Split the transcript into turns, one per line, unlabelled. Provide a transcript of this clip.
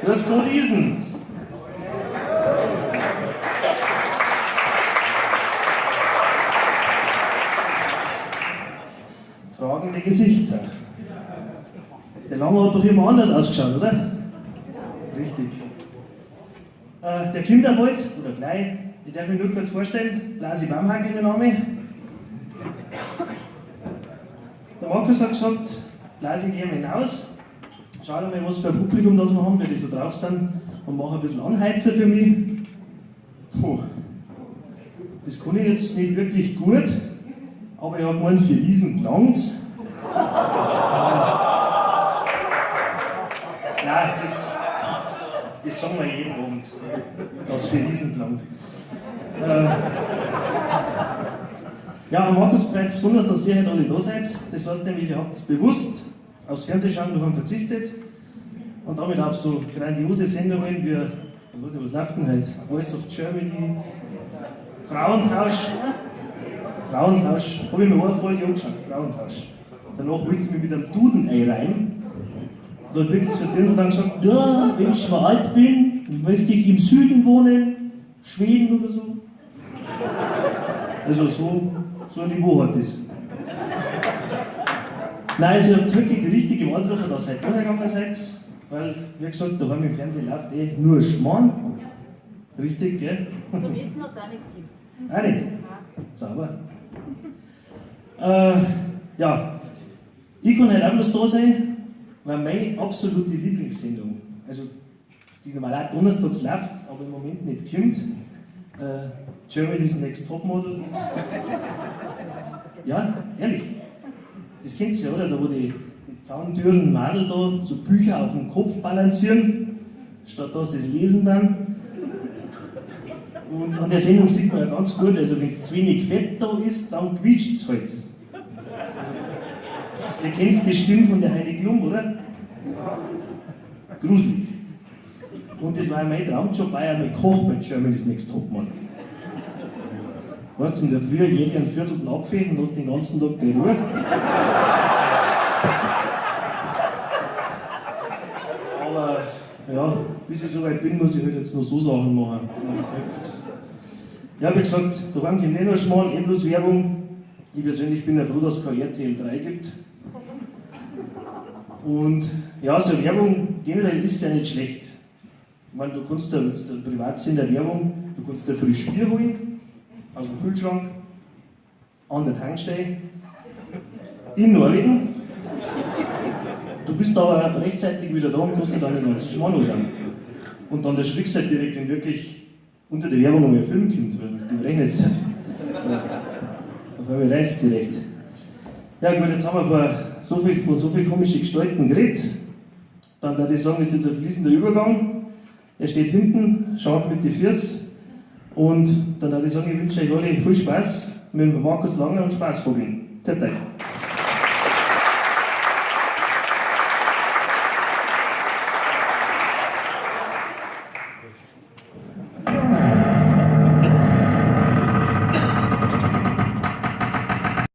Grüß Gott, Isen! Fragende Gesichter. Der Langer hat doch immer anders ausgeschaut, oder? Richtig. Der Kinderwald, oder gleich, ich darf mich nur kurz vorstellen, Blasi Baumhackel mein Name. Der Markus hat gesagt, Blasi, geh mal hinaus, schau mal, was für ein Publikum das wir haben, wie die so drauf sind, und mach ein bisschen Anheizer für mich. Puh, das kann ich jetzt nicht wirklich gut, aber ich hab gemeint, für Isen gelangt's. Nein, das sagen wir jeden Abend, dass für Isen gelangt. Ja, am Markus freut es besonders, dass ihr heute alle da seid. Das heißt nämlich, ihr habt bewusst aufs Fernsehschauen daheim verzichtet und damit auf so grandiose Sendungen wie, ich weiß nicht, was läuft denn heute? Voice of Germany, Frauentausch. Frauentausch, hab ich mir eine Folge angeschaut, Frauentausch. Danach wollte ich mich mit einem Duden einreihen. Da hat wirklich so ein Dirndl dann gesagt, ja, wenn ich mal alt bin, möchte ich im Süden wohnen, Schweden oder so. Also so ein Niveau hat das. Nein, also ihr habt wirklich die richtige Wahl getroffen, dass ihr heute gegangen seid, weil, wie gesagt, daheim im Fernsehen läuft eh nur Schmarrn. Richtig, gell?
Zum Essen hat's auch nichts gegeben.
Auch nicht?
Nein.
Sauber. Ja, ich kann heute auch bloß da sein, weil meine absolute Lieblingssendung, also die normal auch donnerstags läuft, aber im Moment nicht kommt, Germany's Next Topmodel. Ja, ehrlich. Das kennt ihr ja, oder? Da wo die zahndürren Madel da so Bücher auf dem Kopf balancieren, statt dass sie es lesen dann. Und an der Sendung sieht man ja ganz gut, also wenn zu wenig Fett da ist, dann quietscht's halt. Also, ihr kennt die Stimme von der Heidi Klum, oder? Gruselig. Und das war ja mein Traumjob, war ja mein Koch bei Germany's Next Topmodel. Weißt du, in der Früh jeder einen Viertel den Apfel und hast den ganzen Tag die Ruhe. Aber ja, bis ich soweit bin, muss ich halt jetzt noch so Sachen machen. Ja, wie gesagt, da kommt nicht nur Schmarrn, eh bloß Werbung. Ich persönlich bin ja froh, dass es kein RTL 3 gibt. Und ja, so Werbung generell ist ja nicht schlecht. Ich meine, du kannst da, wenn du privat sind, der Werbung, du kannst da frisch Bier holen, aus dem Kühlschrank, an der Tankstelle, in Norwegen. Du bist aber rechtzeitig wieder da und musst dir dann den ganzen Schmarrn anschauen. Und dann erschrickst du halt direkt, wenn wirklich unter der Werbung noch ein Film kommt, weil du rechnest halt. Ja. Auf einmal reißt sie recht. Ja gut, jetzt haben wir von so viel komischen Gestalten geredet. Dann würde ich sagen, ist das ein fließender Übergang. Er steht hinten, schaut mit den Füßen. Und dann würde ich sagen, ich wünsche euch alle viel Spaß mit Markus Langer und Spaßvogeln. Tschüss euch.